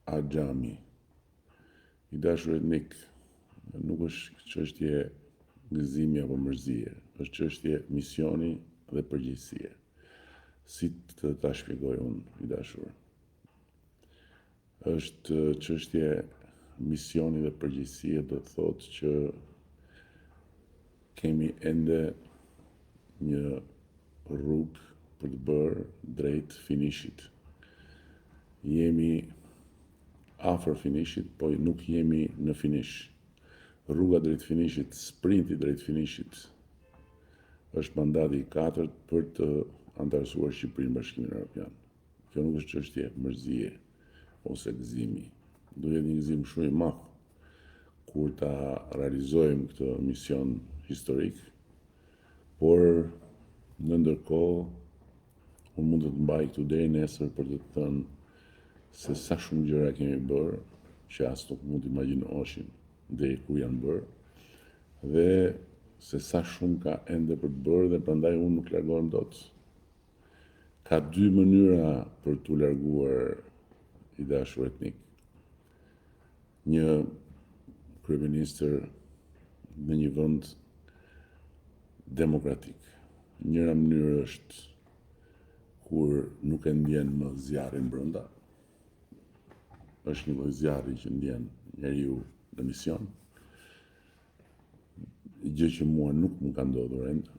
Axhami. I dashur Etnik, nuk është çështje gëzimi apo mërzie, është çështje misioni dhe përgjegjësie. Si të ta shpjegoj unë, i dashur? Është çështje misioni dhe përgjegjësie do të thotë që kemi ende një rrugë për të bërë drejt finishit. Jemi afër finishit, po nuk jemi në finish. Rruga drejt finishit, sprinti drejt finishit, është mandati i katërt për të anëtarësuar Shqipërinë në Bashkimin Evropian. Kjo nuk është çështje mërzie ose gëzimi. Do jetë një gëzim shumë i madh kur ta realizojmë këtë mision historik, por në ndërkohë unë mund të të mbaj këtu deri nesër për të të thënë se sa shumë gjëra kemi bërë që as nuk mund të imagjinoheshin deri ku janë bërë dhe se sa shumë ka ende për të bërë dhe prandaj unë nuk largohem dot. Ka dy mënyra për t'u larguar i dashur Etnik. Një kryeministër në një vend demokratik. Njëra mënyrë është kur nuk e ndjen më zjarrin brenda. Është një lloj zjarri që ndjen njeriu në mision. Gjë që mua nuk më ka ndodhur ende.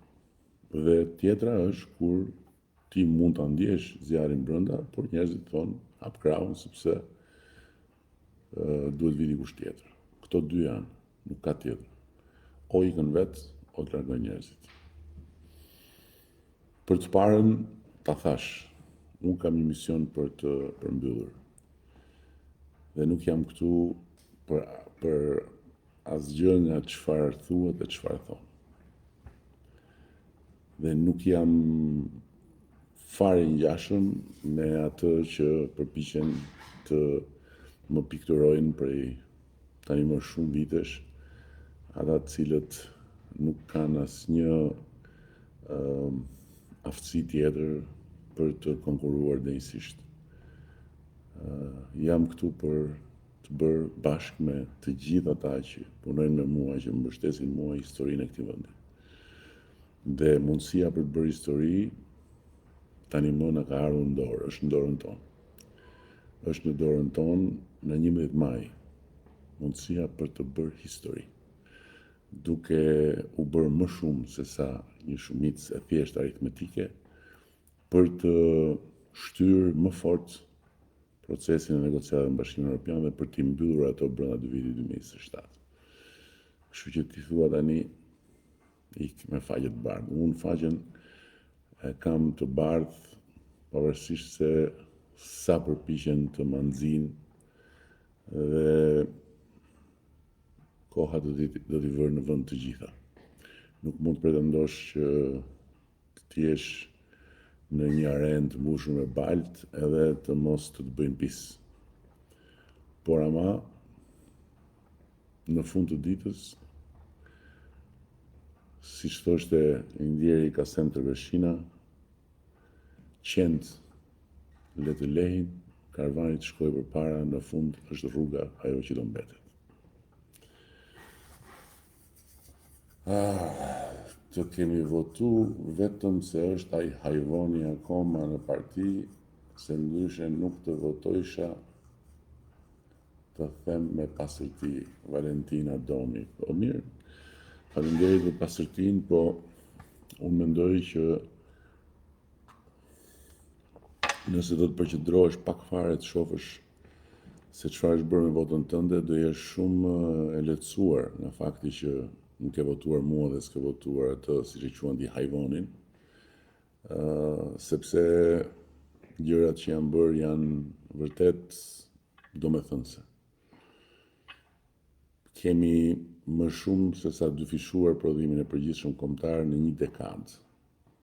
Dhe tjetra është kur ti mund ta ndjesh zjarrin brenda, por njerëzit thonë hap krahun sepse duhet vijë dikush tjetër. Këto dy janë, nuk ka tjetër. O ikën vetë, o të largojnë njerëzit. Për të parën, ta thashë, unë kam një mision për të përmbyllur. Dhe nuk jam këtu për, për asgjë nga çfarë thuhet e çfarë thonë. Dhe nuk jam fare i ngjashëm me atë që përpiqen të më pikturojnë prej tani më shumë vitesh, ata të cilët nuk kanë asnjë uh, aftësi tjetër për të konkurruar denjësisht. Uh, jam këtu për të bërë bashkë me të gjithë ata që punojnë me mua, që më mbështesin mua historinë e këtij vendi. Dhe mundësia për të bërë histori tani më na ka ardhur në dorë, është në dorën tonë. Është në dorën tonë në 11 maj mundësia për të bërë histori. Duke u bërë më shumë se sa një shumicë e thjeshtë aritmetike për të shtyrë më fort procesin e negociatave me Bashkimin Evropian dhe për t'i mbyllur ato brenda të vitit 2027. Kështu që ti thua tani ik me faqe të bardhë. Unë faqen e kam të bardhë pavarësisht se sa përpiqen të ma nxijnë dhe koha do t'i do t'i vërë në vend të gjitha. Nuk mund të pretendosh që të jesh në një arenë të mbushur me baltë edhe të mos të të bëjnë pis. Por ama, në fund të ditës, siç thoshte i ndjeri Kasem Tërveshina, qentë le të lehin, karvani të shkojë përpara, në fund është rruga ajo që do mbetet. Ah, të kemi votu vetëm se është ai hajvoni akoma në parti, se ndryshe nuk të votojsha të them me pastërti, Valentina Domi. Po mirë, faleminderit për pastërtinë, po unë mendoj që Nëse do të përqendrohesh pak fare të shofësh se çfarë është bërë me votën tënde, do jesh shumë e lehtësuar nga fakti që më ke votuar mua dhe s'ke votuar atë, siç e quan ti hajvonin, uh, sepse gjërat që janë bërë janë vërtet domethënëse. Kemi më shumë se sa dyfishuar prodhimin e përgjithshëm kombëtar në një dekadë.